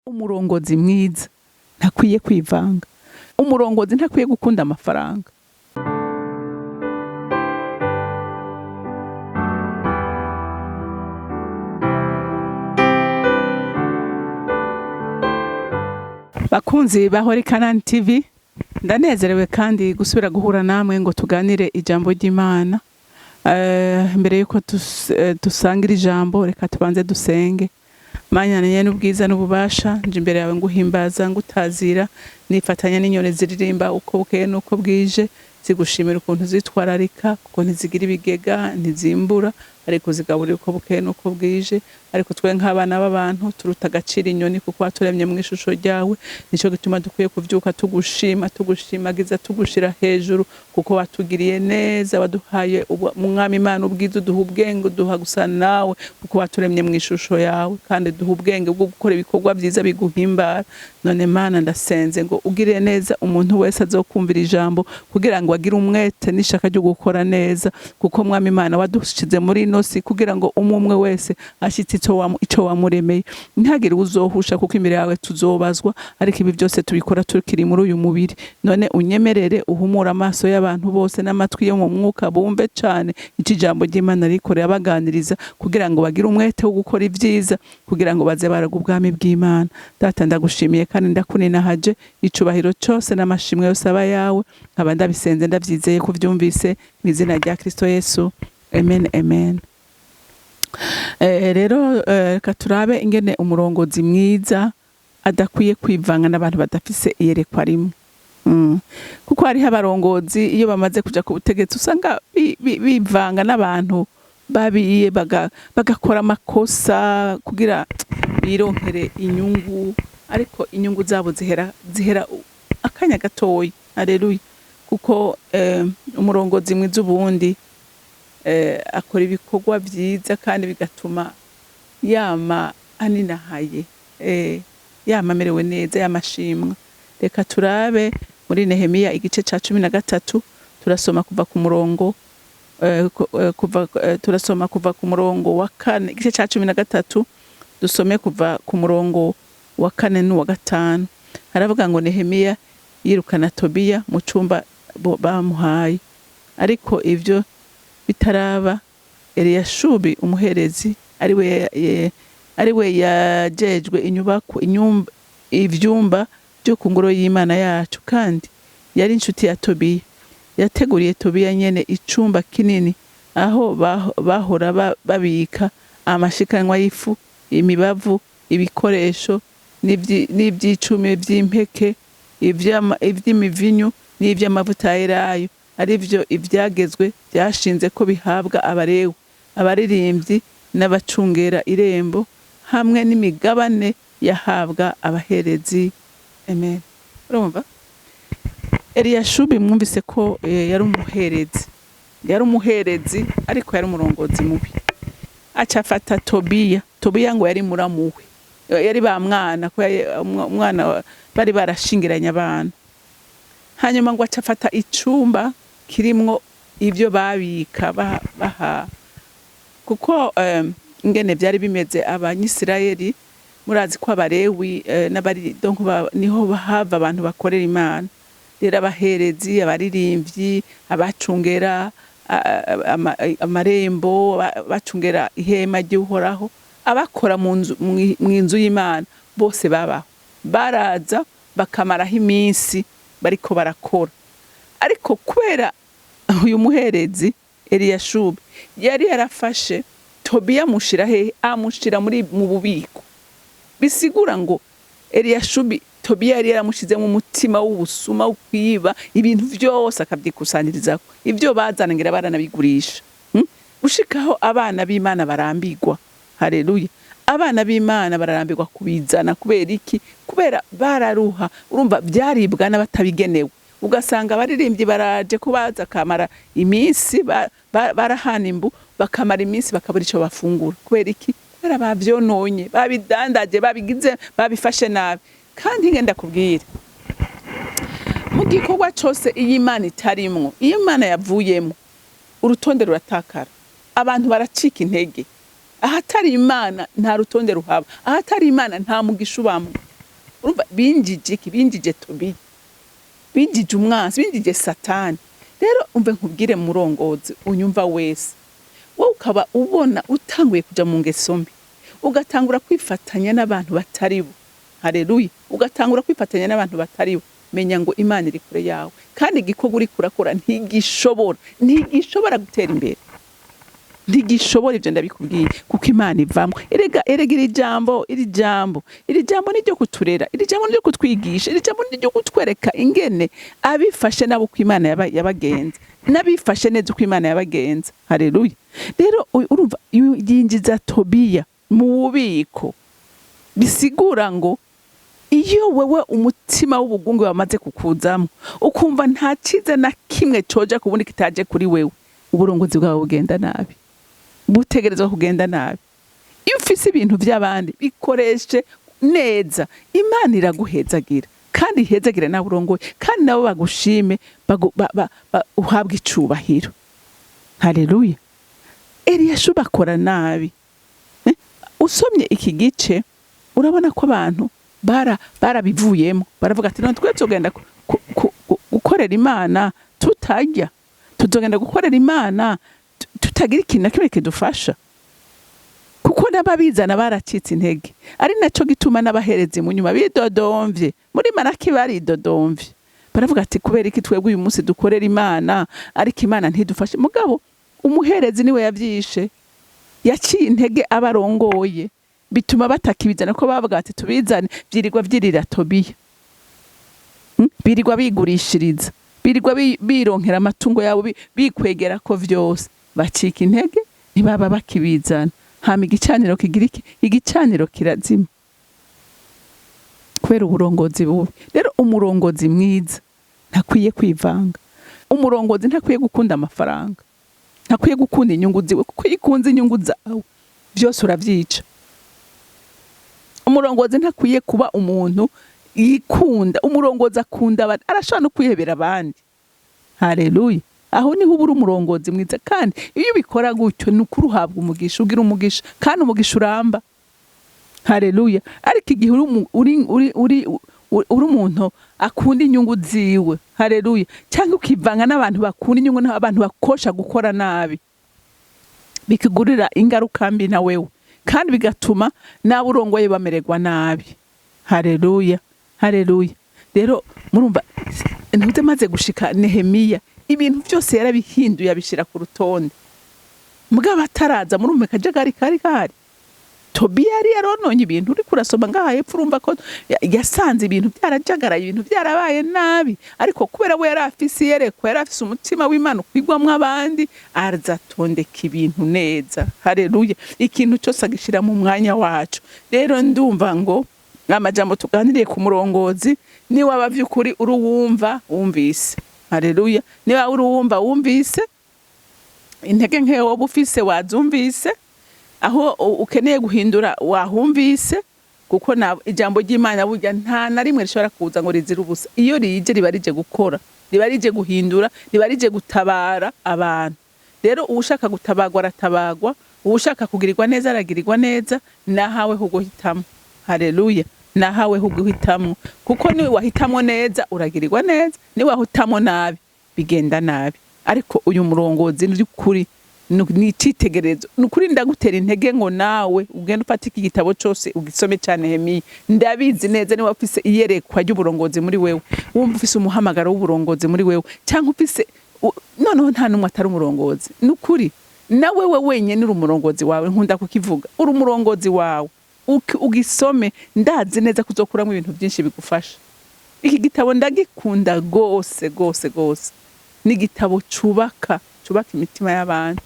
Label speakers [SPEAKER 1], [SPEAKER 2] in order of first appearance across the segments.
[SPEAKER 1] Umurongozi mwiza ntakwiye kwivanga, umurongozi ntakwiye gukunda amafaranga. Bakunzi ba Holy Canaan TV, ndanezerewe kandi gusubira guhura namwe ngo tuganire ijambo ry'Imana. Mbere yuko dusangira ijambo, reka tubanze dusenge. Mana n'ubwiza n'ububasha, nje imbere yawe nguhimbaza, ngutazira, nifatanya n'inyoni ziririmba uko bukeye n'uko bwije, zigushimira ukuntu zitwararika, kuko ntizigira ibigega, ntizimbura, ariko zigaburira uko bukeye n'uko bwije. Ariko twe nk'abana b'abantu turuta agaciro inyoni, kuko waturemye mu ishusho ryawe. Nico gituma dukwiye kuvyuka tugushima, tugushimagiza, tugushira hejuru, kuko watugiriye neza, waduhaye Mwami Imana ubwiza, uduha ubwenge, uduha gusa nawe, kuko waturemye mu ishusho yawe, kandi duha ubwenge bwo gukora ibikorwa vyiza biguhimbara. None Mana, ndasenze ngo ugirire neza umuntu wese azokumvira ijambo, kugira ngo agire umwete n'ishaka ryo gukora neza, kuko Mwami Imana wadushize muri ino si kugira ngo umwe umwe wese ashitse ico wamuremeye. Ntihagire uzohusha, kuko imbere yawe tuzobazwa, ariko ibi byose tubikora tukiri muri uyu mubiri. None unyemerere uhumure amaso y'abantu bose n'amatwi yo mu mwuka, bumve cane ico ijambo ry'Imana rikorera baganiriza, kugira ngo bagire umwete wo gukora ivyiza, kugira ngo baze baraga ubwami bw'Imana. Data, ndagushimiye kandi ndakuninahaje, icubahiro cose n'amashimwe yose aba yawe. Nkaba ndabisenze ndavyizeye ko uvyumvise, mu izina rya Kristo Yesu, amen, amen. Rero reka turabe ingene umurongozi mwiza adakwiye kwivanga n'abantu badafise iyerekwa rimwe. Kuko hariho abarongozi iyo bamaze kuja ku butegetsi usanga bivanga n'abantu babiye, bagakora amakosa kugira bironkere inyungu, ariko inyungu zabo zihera akanya gatoyi. Haleluya. Kuko umurongozi mwiza ubundi akora ibikorwa vyiza kandi bigatuma yama aninahaye, yama amerewe neza, yama ashimwa. Reka turabe muri Nehemiya igice ca 13, turasoma kuva ku murongo, kuva, turasoma kuva ku murongo wa kane, igice ca 13, dusome kuva ku murongo wa 4 n'uwa 5. Haravuga ngo Nehemiya yirukana Tobiya mu cumba bamuhaye, ariko ivyo bitaraba, Eliyashubi umuherezi ariwe yajejwe inyubako, ivyumba byo ku ngoro y'Imana yacu, kandi yari inshuti ya Tobiya. Yateguriye Tobiya nyene icumba kinini aho bahora babika amashikanwa y'ifu, imibavu, ibikoresho n'ivy'icumi vy'impeke, ivy'imivinyu n'ivy'amavuta ya elayo, arivyo ivyagezwe vyashinze ko bihabwa abarewi, abaririmbyi n'abacungera irembo, hamwe n'imigabane yahabwa abaherezi. Amen. Urumva? Eliyashubi mwumvise ko yari umuherezi. Yari umuherezi ariko yari umurongozi mubi. Aca afata Tobiya. Tobiya ngo yari muramuwe. Yari ba mwana, ko yari umwana bari barashingiranye abana. Hanyuma ngo aca afata icumba kirimwo ivyo babika baha, kuko ingene vyari bimeze abanyisirayeli, murazi ko abarewi n'abari, donc niho bahava abantu bakorera Imana. Rero abaherezi, abaririmbyi, abacungera amarembo, bacungera ihema ry'Uhoraho, abakora mu nzu y'Imana bose babaho, baraza bakamaraho iminsi bariko barakora. Ariko kubera uyu muherezi Eliyashubi yari yarafashe Tobiya amushira hehe? Amushira mu bubiko. Bisigura ngo Eliyashubi Tobiya yari yaramushize mu mutima w'ubusuma, wo kwiba ibintu vyose akavyikusanyirizako, ivyo bazana ngira baranabigurisha. Gushikaho abana b'Imana barambirwa. Haleluya. Abana b'Imana bararambirwa kubizana. Kubera iki? Kubera bararuha. Urumva vyaribwa n'abatabigenewe. Ugasanga abaririmbyi baraje ko baza kamara iminsi, barahana imbu, bakamara iminsi bakabura ico bafungura. Kubera iki? Kubera bavyononye, babidandaje, babigize, babifashe nabi. Kandi ngenda kubwira, mu gikorwa cose iyo Imana itarimwo, iyo Imana yavuyemwo, urutonde ruratakara, abantu baracika intege. Ahatari Imana nta rutonde ruhaba, ahatari Imana nta mugisha ubamwo. Urumva binjije iki? Binjije Tobiya, binjije umwansi, binjije Satani. Rero umve nkubwire, murongozi unyumva wese, wowe ukaba ubona utanguye kuja mu ngeso mbi, ugatangura kwifatanya n'abantu batari bo, haleluya, ugatangura kwifatanya n'abantu batari bo, menya ngo Imana iri kure yawe, kandi igikorwa uriko urakora ntigishobora gutera imbere, ntigishobora. Ibyo ndabikubwiye kuko Imana ivamwo. Erega, erega, iri jambo ni ryo kuturera, iri jambo ni ryo kutwigisha, iri jambo ni ryo kutwereka ingene abifashe nabo uko Imana yabagenza, n'abifashe neza uko Imana yabagenza. Haleluya. Rero urumva yinjiza Tobiya mu bubiko, bisigura ngo iyo wewe umutima w'ubugungu wamaze kukuzamo, ukumva nta cyiza na kimwe coja kubundi kitaje kuri wewe, uburongozi bwawe bugenda nabi, butegerezwa kugenda nabi. Iyo ufise ibintu by'abandi, bikoreshe neza, Imana iraguhezagira, kandi ihezagira nawe urongoye, kandi nabo bagushime, uhabwe icubahiro. Haleluya. Eliyashibu akora nabi. Usomye iki gice urabona ko abantu barabivuyemo, baravuga ati: "None twe tugenda gukorera Imana tutarya? Tuzogenda gukorera Imana tutagira ikintu na kimwe kidufasha?" Kuko n'ababizana baracitse intege, ari naco gituma n'abaherezi mu nyuma bidodomvye. Muri Maraki baridodomvye, baravuga ati: "Kubera iki twebwe uyu munsi dukorera Imana ariko Imana ntidufashe?" Mugabo umuherezi niwe yavyishe, yaciye intege abarongoye, bituma batakibizana, ko bavuga ati: "Tubizane vyirirwa vyirira Tobiya." Birirwa bigurishiriza, birirwa bironkera amatungo yabo, bikwegera ko vyose, bacika intege, ntibaba bakibizana. Hama igicaniro kigira iki? Igicaniro kirazima kubera uburongozi bubi. Rero umurongozi mwiza ntakwiye kwivanga, umurongozi ntakwiye gukunda amafaranga, ntakwiye gukunda inyungu ziwe, kuko iyo ukunze inyungu zawe byose uravyica. Umurongozi ntakwiye kuba umuntu yikunda. Umurongozi akunda abandi, arashobora no kwihebera abandi. Haleluya. Aho niho uba uri umurongozi mwiza, kandi iyo ubikora gutyo ni ukuri uhabwa umugisha, ugira umugisha, kandi umugisha uramba. Haleluya. Ariko igihe uri umu- uri uri uri uri umuntu akunda inyungu ziwe, haleluya, cyangwa ukivanga n'abantu bakunda inyungu, n'abantu bakosha gukora nabi, bikugurira ingaruka mbi na wewe, kandi bigatuma n'abo urongoye bamererwa nabi. Haleluya, haleluya. Rero murumva ntuze maze gushika Nehemiya, ibintu byose yarabihinduye, abishira ku rutonde. Mugabo ataraza, murumva akajagari kari kahari. Tobiya yari yarononye ibintu. Uriko urasoma ngaha hepfo urumva ko yasanze ibintu byarajagaraye, ibintu byarabaye nabi, ariko kubera we yari afise iyerekwa, yari afise umutima w'Imana ukwigwamwo abandi, aza atondeka ibintu neza. Haleluya. Ikintu cyose agishira mu mwanya wacu. Rero ndumva ngo amajambo tuganiriye ku murongozi, niwaba vy'ukuri uri uwumva wumvise, haleluya, niba uri uwumva wumvise, intege nkeya woba ufise wazumvise, aho ukeneye guhindura wahumvise, kuko na ijambo ry'Imana burya nta na rimwe rishobora kuza ngo rizire ubusa. Iyo rije riba rije gukora, riba rije guhindura, riba rije gutabara abantu. Rero uwushaka gutabagwa aratabagwa, uwushaka kugirirwa neza aragirirwa neza. Nahawe ho guhitamo. Haleluya. Nahawe ho guhitamwo, kuko niwe wahitamwo neza uragirirwa neza, niwe wahitamo nabi bigenda nabi. Ariko uyu murongozi ni kuri ni icitegererezo. Ni ukuri ndagutera intege ngo nawe ugende ufate iki gitabo cyose ugisome cyane, Nehemiya. Ndabizi neza niba ufise iyerekwa ry'uburongozi muri wewe, wumva ufise umuhamagaro w'uburongozi muri wewe, cyangwa ufise noneho nta n'umwe atari umurongozi. Ni ukuri na wewe wenyine uri umurongozi wawe. Nkunda kukivuga, uri umurongozi wawe. Ugisome, ndazi neza ko uzokuramo ibintu byinshi bigufasha. Iki gitabo ndagikunda gose gose gose, ni igitabo cubaka imitima y'abantu.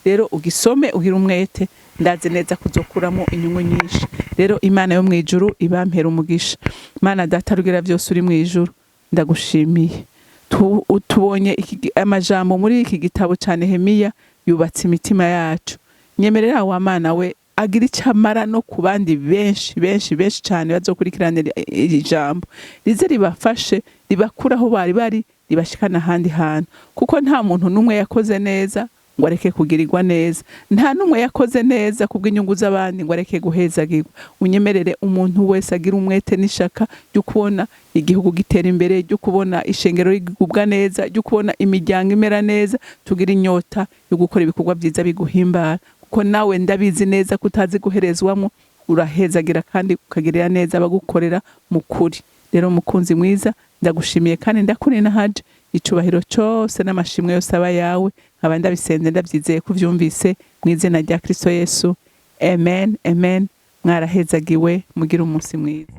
[SPEAKER 1] Rero ugisome ugira umwete, ndazi neza kuzokuramo inyungu nyinshi. Rero Imana yo mu ijuru ibampera umugisha. Mana Data rugira byose uri mu ijuru, ndagushimiye. Tubonye amajambo muri iki gitabo ca Nehemiya yubatse imitima yacu. Nyemerera wa Mana we agira icyo amara no ku bandi benshi benshi benshi cyane bazokurikiranira iri jambo, rize ribafashe, ribakure aho bari bari, ribashikana ahandi hantu, kuko nta muntu n'umwe yakoze neza ngo ngo areke kugirirwa neza. Nta n'umwe yakoze neza kubw'inyungu z'abandi ngo areke guhezagirwa. Unyemerere, umuntu wese agira umwete n'ishaka ryo kubona igihugu gitera imbere, ryo kubona ishengero rigubwa neza, ryo kubona imiryango imera neza, tugira inyota yo gukora ibikorwa byiza biguhimbara, kuko nawe ndabizi neza ko utazi guherezwamo, urahezagira kandi ukagirira neza abagukorera mu kuri. Rero mukunzi mwiza, ndagushimiye kandi ndakuninahaje. Icubahiro cyose n'amashimwe yose aba yawe. Nkaba ndabisenze ndabyizeye ko uvyumvise, mu izina rya Kristo Yesu, amen, amen. Mwarahezagiwe, mugire umunsi mwiza.